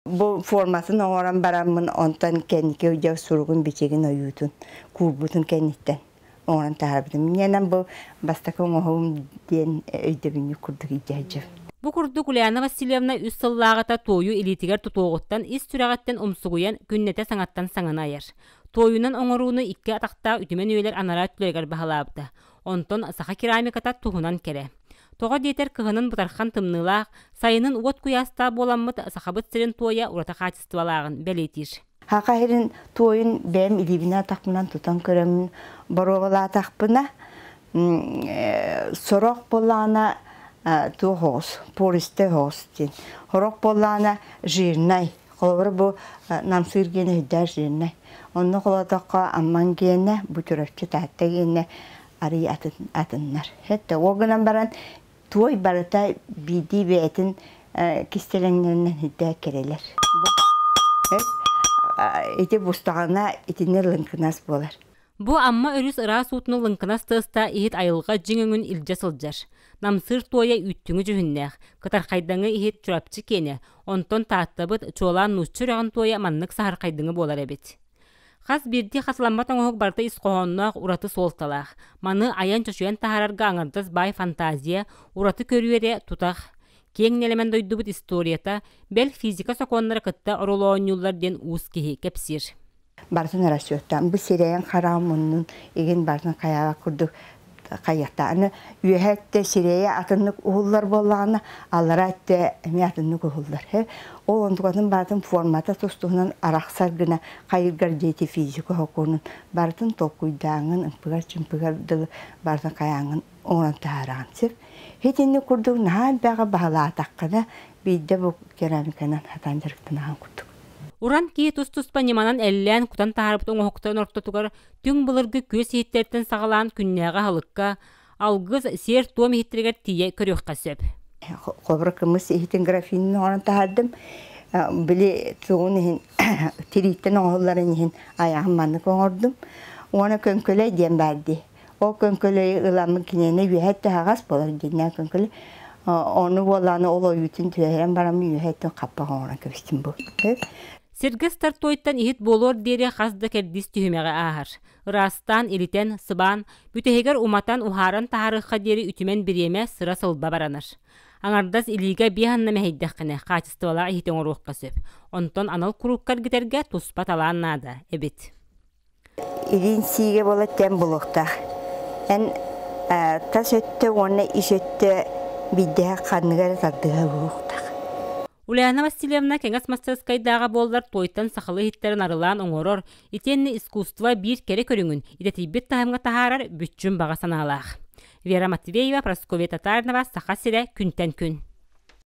Бу форматын оҥорон бараммын, онтон кэнники дьэ суругун бичигин ойуутун, куурбутун кэнниттэн оҥорон таһаарбытым. Инньэнэн бу бастакы оҥоһугум диэн өйдөбүнньүк курдук илдьэ сылдьабын. Бу курдук Ульяна Васильевна үс сыллааҕыта туойу илиитигэр тутуоҕуттан ис сүрэҕиттэн умсугуйан күннэтэ саҥаттан саҥаны айар. Туойунан оҥорууну икки атахтаах үтүмэн үйэлэр анараа өттүлэригэр баһылаабыта. Онтон саха керамиката туһунан кэрэ. Тоҕо диэтэр кыһынын бытархан тымныылаах, сайынын уот куйаастаах буоламмыт Сахабыт сирин туойа ураты хаачыстыбалааҕын бэлиэтиир. Саха сирин туойун бэйэм илиибинэн атахпынан тутан көрөммүн боруобалаатахпына, сорох буоллаҕына туох оҕус, пористай оҕус диэн. Сорох буоллаҕына жирнай. Холобура бу намсыыр гиэнэ өйдөөх жирнай. Онно холоотоххо Амман гиэнэ, бу Чурапчы Таатта гиэнэ арый атын атыннар. Хэттэ ол гынан баран туой барыта биирдии бэйэтин кистэлэҥнэринэн үрдээх кэрэлэр. Ити бустаҕына итиннэ лыҥкынас буолар. Бу Амма өрүс ыраас уутуну лыҥкынас тыаста иһит айылҕа дьиҥ өҥүн илдьэ сылдьар. Намсыыр туойа үүттүҥү дьүһүннээх, кытархайдаҥы иһит Чурапчы киэнэ, онтон Тааттабыт, чуолаан нуучча үрэҕин туойа маннык саһархайдыҥы буолар эбит. Хас биирдии хатыламмат оҥоһук барыта ис хоһоонноох ураты суолталаах. Маны айан-чочуйан таһаарарга аҥардас баай фантазия, ураты көрүү эрэ тутах. Киэҥ нэлэмэн дойдубут историята, бэл физика сокуоннара кытта оруолу оонньууллар диэн уус киһи кэпсиир. Барытын расчеттаан, бу сирэйин хараҕын муннун игин барытын хайаабат курдук хайыахтаах. Аны үөһэ өттө сирэйэ атыннык уһуллар буоллаҕына, аллара өттө эмиэ атыннык уһуллар. Ол онтукатын барытын формата тус-туһунан арахсар гына хайыргар диэти физика сокуонун барытын толкуйдааҥҥын, ымпыгар-чымпыгар дылы барытын хайааҥҥын оҥорон таһаараҕын сөп. Итинник курдук наһаа элбэҕи баһылаатаххына, биирдэ бу керамиканан сатаан дьарыктанаҕын курдук. Уран киһи тус-туспа ньыманан эллээн кутан таһаарбыт оҥоһуктарын ортотугар түҥ былыргы күөс иһиттэриттэн саҕалаан күннээҕи аһылыкка, алгыс, сиэр-туом иһиттэригэр тиийэ көрүөххэ сөп. Холобура кымыс иһитин графинин оҥорон таһаардым. Били тугун иһин тирииттэн оҥоһулларын иһин айаҕын маннык оҥордум. Уонна көҥкөлөй диэн баар дии. Ол көҥкөлөйү ыламмын киниэнэ үөһэ таһаҕас буолар диэннээх көҥкөлөй. Ону буоллаҕына ол ойуутун түһэрэн бараммын үөһэ өттүн хаппах оҥорон кэбистим бу. Сиргэ стартуойтан иһит буолуор диэри хас да кэрдиис түһүмэҕи ааһар. Ыраастаан, илитэн, сыбаан, бүтэһигэр уматан, уһааран таһаарыахха диэри үтүмэн бириэмэ сыра-сылба баранар. Аҥардас илиигэ биэ анна мэһэйдэххинэ, хаачыстыбалаах иһити оҥоруохха сөп. Онтон анал куруукка эргитэргэ туспа талаан наада эбит. Илиин сиигэ буола тэн булуохтаах. Эн тас өттө уонна ис өттө биирдэһэ ханныга эрэ тардыһа буолуохтаах. Ульяна Васильевна кэҥэс мастарыскайдааҕа буоллар туойтан сахалыы иһиттэрин арылаан оҥорор, итиэннэ искусство биир кэрэ көрүҥүн идэтийбит таһымҥа таһаарар бүччүм баҕа санаалаах. Вера Матвеева, Прасковья Татаринова, Саха сирэ күнтэн күн.